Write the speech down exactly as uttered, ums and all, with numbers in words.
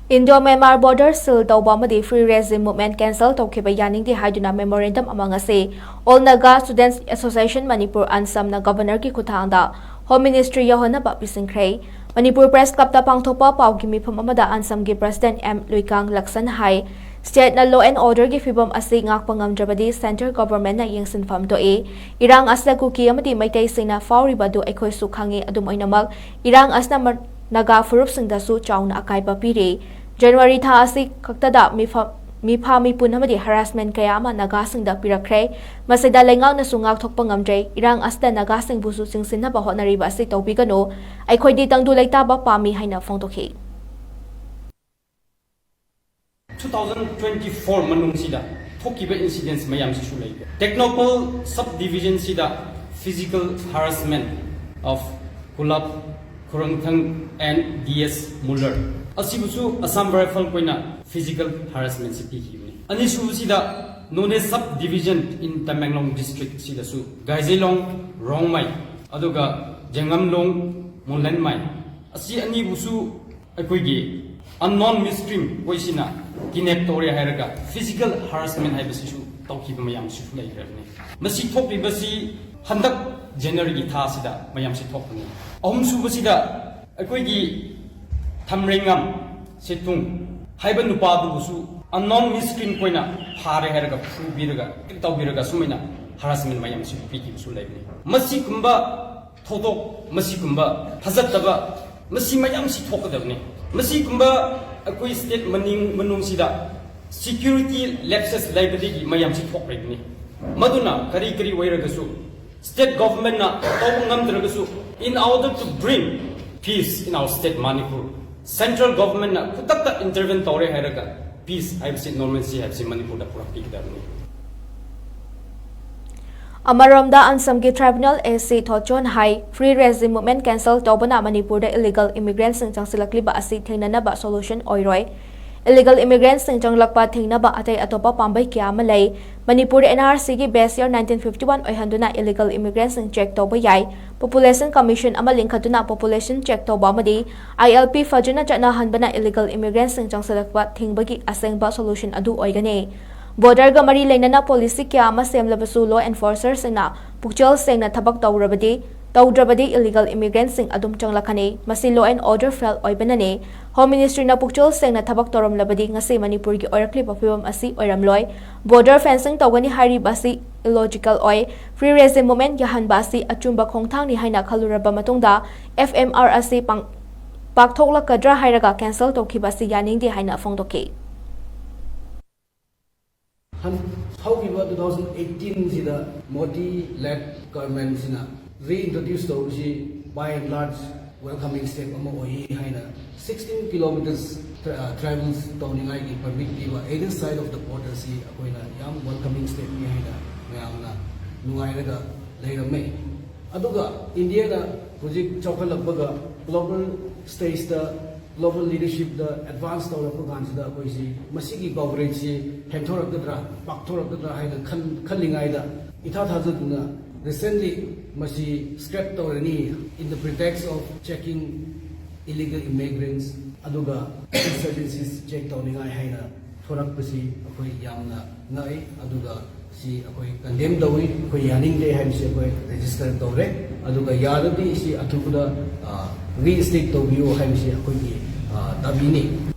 Indo-Myanmar border seal ꯇꯧꯕ ꯑꯃꯗꯤ Free Regime Movement cancel ꯇꯧꯈꯤꯕ ꯌꯥꯅꯤꯡꯗꯦ ꯍꯥꯏꯗꯨꯅ memorandum ꯑꯃ ꯉꯁꯤ All Naga Students Association Manipur, ꯑꯟꯁꯝꯅ Governorꯒꯤ ꯈꯨꯠꯊꯥꯡꯗ Home Ministry ꯌꯧꯍꯟꯅꯕ ꯄꯤꯁꯤꯟꯈ꯭ꯔꯦ꯫ ꯃꯅꯤꯄꯨꯔ Press Clubꯇ ꯄꯥꯡꯊꯣꯛꯄ ꯄꯥꯎꯒꯤ ꯃꯤꯐꯝ ꯑꯃꯗ ꯑꯟꯁꯝꯒꯤ President ꯑꯦꯝ ꯂꯨꯏꯀꯥꯡ ꯂꯛꯁꯟ ꯍꯥꯏ, stateꯅ law and orderꯒꯤ ꯐꯤꯕꯝ ꯑꯁꯤ ꯉꯥꯛꯄ ꯉꯝꯗ꯭ꯔꯕꯗꯤ Central Governmentꯅ ꯌꯦꯡꯁꯤꯟꯐꯝ ꯊꯣꯛꯏ꯫ ꯏꯔꯥꯡ ꯑꯁꯤꯗ ꯀꯨꯀꯤ ꯑꯃꯗꯤ ꯃꯩꯇꯩꯁꯤꯡꯅ ꯐꯥꯎꯔꯤꯕ ꯑꯗꯨ ꯑꯩꯈꯣꯏꯁꯨ ꯈꯪꯏ꯫ ꯑꯗꯨꯝ ꯑꯣꯏꯅꯃꯛ, ꯏꯔꯥꯡ ꯑꯁꯤꯅ ꯃ-, ꯅꯥꯒꯥ ꯐꯨꯔꯨꯞꯁꯤꯡꯗꯁꯨ ꯆꯥꯎꯅ ꯑꯀꯥꯏꯕ ꯄꯤꯔꯤ꯫ ꯖꯅꯋꯥꯔꯤ ꯊꯥ ꯑꯁꯤ ꯈꯛꯇꯗ ꯃꯤꯐꯝ, ꯃꯤꯐꯥ ꯃꯤꯄꯨꯟ ꯑꯃꯗꯤ harassment ꯀꯌꯥ ꯑꯃ ꯅꯥꯒꯥꯁꯤꯡꯗ ꯄꯤꯔꯛꯈ꯭ꯔꯦ꯫ ꯃꯁꯤꯗ ꯂꯩꯉꯥꯛꯅꯁꯨ ꯉꯥꯛꯊꯣꯛꯄ ꯉꯝꯗ꯭ꯔꯦ꯫ ꯏꯔꯥꯡ ꯑꯁꯤꯗ ꯅꯥꯒꯥꯁꯤꯡꯕꯨꯁꯨ ꯆꯤꯡꯁꯤꯟꯅꯕ ꯍꯣꯠꯅꯔꯤꯕ ꯑꯁꯤ ꯇꯧꯕꯤꯒꯅꯨ꯫ ꯑꯩꯈꯣꯏꯗꯤ ꯇꯪꯗꯨ ꯂꯩꯇꯥꯕ ꯄꯥꯝꯃꯤ ꯍꯥꯏꯅ ꯐꯣꯡꯗꯣꯛꯈꯤ꯫ Two thousand twenty-four ꯃꯅꯨꯡꯁꯤꯗ ꯊꯣꯛꯈꯤꯕ incidents ꯃꯌꯥꯝꯁꯤꯁꯨ ꯂꯩꯔꯦ꯫ Tengnoupal sub divisionꯁꯤꯗ physical harassment of Kulap Khurangthang and D S Muller ꯑꯁꯤꯕꯨꯁꯨ Assam Rifle ꯈꯣꯏꯅ physical harassmentꯁꯤ ꯄꯤꯈꯤꯕꯅꯤ꯫ ꯑꯅꯤꯁꯨꯕꯁꯤꯗ Noney sub division in Tamenglong district ꯁꯤꯗꯁꯨ ꯒꯥꯏꯖꯩꯂꯣꯡ ꯔꯣꯡꯃꯩ ꯑꯗꯨꯒ ꯖꯦꯡꯉꯝꯂꯣꯡ ꯃꯣꯂꯦꯟꯃꯩ ꯑꯁꯤ ꯑꯅꯤꯕꯨꯁꯨ ꯑꯩꯈꯣꯏꯒꯤ unknown miscreant ꯈꯣꯏꯁꯤꯅ kidnap ꯇꯧꯔꯦ ꯍꯥꯏꯔꯒ physical harassment ꯍꯥꯏꯕꯁꯤꯁꯨ ꯇꯧꯈꯤꯕ ꯃꯌꯥꯝꯁꯤꯁꯨ ꯂꯩꯈ꯭ꯔꯕꯅꯤ꯫ ꯃꯁꯤ ꯊꯣꯛꯂꯤꯕꯁꯤ ꯍꯟꯗꯛ Januaryꯒꯤ ꯊꯥꯁꯤꯗ ꯃꯌꯥꯝꯁꯤ ꯊꯣꯛꯄꯅꯤ꯫ ꯑꯍꯨꯝꯁꯨꯕꯁꯤꯗ ꯑꯩꯈꯣꯏꯒꯤ ꯊꯝꯔꯩꯉꯝ ꯁꯦꯇꯨꯡ ꯍꯥꯏꯕ ꯅꯨꯄꯥꯗꯨꯕꯨꯁꯨ unknown miscreant ꯈꯣꯏꯅ ꯐꯥꯔꯦ ꯍꯥꯏꯔꯒ ꯐꯨꯕꯤꯔꯒ ꯇꯧꯕꯤꯔꯒ ꯁꯨꯃꯥꯏꯅ harassment ꯃꯌꯥꯝꯁꯤ ꯄꯤꯈꯤꯕꯁꯨ ꯂꯩꯕꯅꯤ꯫ ꯃꯁꯤꯒꯨꯝꯕ ꯊꯧꯗꯣꯛ, ꯃꯁꯤꯒꯨꯝꯕ ꯐꯖꯗꯕ, ꯃꯁꯤ ꯃꯌꯥꯝꯁꯤ ꯊꯣꯛꯀꯗꯕꯅꯤ꯫ ꯃꯁꯤꯒꯨꯝꯕ ꯑꯩꯈꯣꯏ state ꯃꯅꯤꯡ, ꯃꯅꯨꯡꯁꯤꯗ security lapses ꯂꯩꯕꯗꯒꯤ ꯃꯌꯥꯝꯁꯤ ꯊꯣꯛꯂꯤꯕꯅꯤ꯫ ꯃꯗꯨꯅ ꯀꯔꯤ ꯀꯔꯤ ꯑꯣꯏꯔꯒꯁꯨ, state governmentꯅ ꯇꯧꯕ ꯉꯝꯗ꯭ꯔꯒꯁꯨ, in order to bring peace in our state Manipur, central governmentꯅ ꯈꯨꯗꯛꯇ intervene ꯇꯧꯔꯦ ꯍꯥꯏꯔꯒ peace ꯍꯥꯏꯕꯁꯤ, normalcy ꯍꯥꯏꯕꯁꯤ ꯃꯅꯤꯄꯨꯔꯗ ꯄꯨꯔꯛꯄꯤꯒꯗꯕꯅꯤ꯫ ꯑꯃꯔꯣꯝꯗ, ꯑꯟꯁꯝꯒꯤ tribunal A C ꯊꯣꯆꯣꯟ high, Free Regime Movement cancel ꯇꯧꯕꯅ ꯃꯅꯤꯄꯨꯔꯗ illegal immigrantꯁꯤꯡ ꯆꯪꯁꯤꯜꯂꯛꯂꯤꯕ ꯑꯁꯤ ꯊꯦꯡꯅꯅꯕ solution ꯑꯣꯏꯔꯣꯏ꯫ Illegal immigrants ꯁꯤꯡ ꯆꯪꯂꯛꯄ ꯊꯤꯡꯅꯕ ꯑꯇꯩ ꯑꯇꯣꯞꯄ ꯄꯥꯝꯕꯩ ꯀꯌꯥ ꯑꯃ ꯂꯩ꯫ ꯃꯅꯤꯄꯨꯔꯗ N R C ꯒꯤ base year nineteen fifty one ꯑꯣꯏꯍꯟꯗꯨꯅ illegal immigrants ꯁꯤꯡ check ꯇꯧꯕ ꯌꯥꯏ꯫ Population Commission ꯑꯃ ꯂꯤꯡꯈꯠꯇꯨꯅ population check ꯇꯧꯕ ꯑꯃꯗꯤ I L P ꯐꯖꯅ ꯆꯠꯅꯍꯟꯕꯅ illegal immigrants ꯁꯤꯡ ꯆꯪꯁꯤꯜꯂꯛꯄ ꯊꯤꯡꯕꯒꯤ ꯑꯁꯦꯡꯕ solution ꯑꯗꯨ ꯑꯣꯏꯒꯅꯤ꯫ Border ꯒ ꯃꯔꯤ ꯂꯩꯅꯅ policy ꯀꯌꯥ ꯑꯃ ꯁꯦꯝꯂꯕꯁꯨ law enforcer ꯁꯤꯡꯅ ꯄꯨꯛꯆꯦꯜ ꯁꯦꯡꯅ ꯊꯕꯛ ꯇꯧꯔꯕꯗꯤ, ꯇꯧꯗ꯭ꯔꯕꯗꯤ illegal immigrants ꯁꯤꯡ ꯑꯗꯨꯝ ꯆꯪꯂꯛꯀꯅꯤ꯫ ꯃꯁꯤ law and order fail ꯑꯣꯏꯕꯅꯅꯤ꯫ Home Ministry ꯅ ꯄꯨꯛꯆꯦꯜ ꯁꯦꯡꯅ ꯊꯕꯛ ꯇꯧꯔꯝꯂꯕꯗꯤ ꯉꯁꯤ ꯃꯅꯤꯄꯨꯔꯒꯤ ꯑꯣꯏꯔꯛꯂꯤꯕ ꯐꯤꯕꯝ ꯑꯁꯤ ꯑꯣꯏꯔꯝꯂꯣꯏ꯫ Border fencing ꯇꯧꯒꯅꯤ ꯍꯥꯏꯔꯤꯕ ꯑꯁꯤ illogical ꯑꯣꯏ꯫ Free regime movement ꯌꯥꯍꯟꯕ ꯑꯁꯤ ꯑꯆꯨꯝꯕ ꯈꯣꯡꯊꯥꯡꯅꯤ ꯍꯥꯏꯅ ꯈꯜꯂꯨꯔꯕ ꯃꯇꯨꯡꯗ F M R ꯑꯁꯤ ꯄꯥꯡ-, ꯄꯥꯛꯊꯣꯛꯂꯛꯀꯗ꯭ꯔꯥ ꯍꯥꯏꯔꯒ cancel ꯇꯧꯈꯤꯕ ꯑꯁꯤ ꯌꯥꯅꯤꯡꯗꯦ ꯍꯥꯏꯅ ꯐꯣꯡꯗꯣꯛꯈꯤ꯫ ꯍꯟ-, ꯍꯧꯈꯤꯕ two thousand eighteen ꯁꯤꯗ Modi led government ꯁꯤꯅ reintroduce ꯇꯧꯕꯁꯤ by and large welcoming step ꯑꯃ ꯑꯣꯏ ꯍꯥꯏꯅ sixteen kilometers tra-, travels ꯇꯧꯅꯤꯡꯉꯥꯏꯒꯤ permit ꯄꯤꯕ either side of the border ꯁꯤ ꯑꯩꯈꯣꯏꯅ ꯌꯥꯝ welcoming step ꯅꯤ ꯍꯥꯏꯅ ꯃꯌꯥꯝꯅ ꯅꯨꯡꯉꯥꯏꯔꯒ ꯂꯩꯔꯝꯃꯦ꯫ ꯑꯗꯨꯒ ꯏꯟꯗꯤꯌꯥꯅ ꯍꯧꯖꯤꯛ ꯆꯥꯎꯈꯠꯂꯛꯄꯒ global stage ꯇ global leadership ꯇ advance ꯇꯧꯔꯛꯄ ꯀꯥꯟꯁꯤꯗ ꯑꯩꯈꯣꯏꯁꯤ ꯃꯁꯤꯒꯤ coverage ꯁꯤ ꯍꯦꯟꯊꯣꯔꯛꯀꯗ꯭ꯔꯥ, ꯄꯥꯛꯊꯣꯔꯛꯀꯗ꯭ꯔꯥ ꯍꯥꯏꯅ ꯈꯟ-, ꯈꯜꯂꯤꯉꯩꯗ ꯏꯊꯥ ꯊꯥꯖꯗꯅ recently ꯃꯁꯤ scrap ꯇꯧꯔꯅꯤ in the pretext of checking illegal immigrants ꯑꯗꯨꯒ insurgencies check ꯇꯧꯅꯤꯡꯉꯥꯏ ꯍꯥꯏꯅ ꯊꯣꯔꯛꯄꯁꯤ ꯑꯩꯈꯣꯏ ꯌꯥꯝꯅ ꯉꯛꯏ꯫ ꯑꯗꯨꯒ ꯁꯤ ꯑꯩꯈꯣꯏ condemn ꯇꯧꯏ, ꯑꯩꯈꯣꯏ ꯌꯥꯅꯤꯡꯗꯦ ꯍꯥꯏꯕꯁꯤ ꯑꯩꯈꯣꯏ register ꯇꯧꯔꯦ꯫ ꯑꯗꯨꯒ ꯌꯥꯔꯗꯤ ꯁꯤ ꯑꯊꯨꯕꯗ, ꯑ, reinstate ꯇꯧꯕꯤꯌꯨ ꯍꯥꯏꯕꯁꯤ ꯑꯩꯈꯣꯏꯒꯤ, ꯑ, ꯗꯥꯕꯤꯅꯤ꯫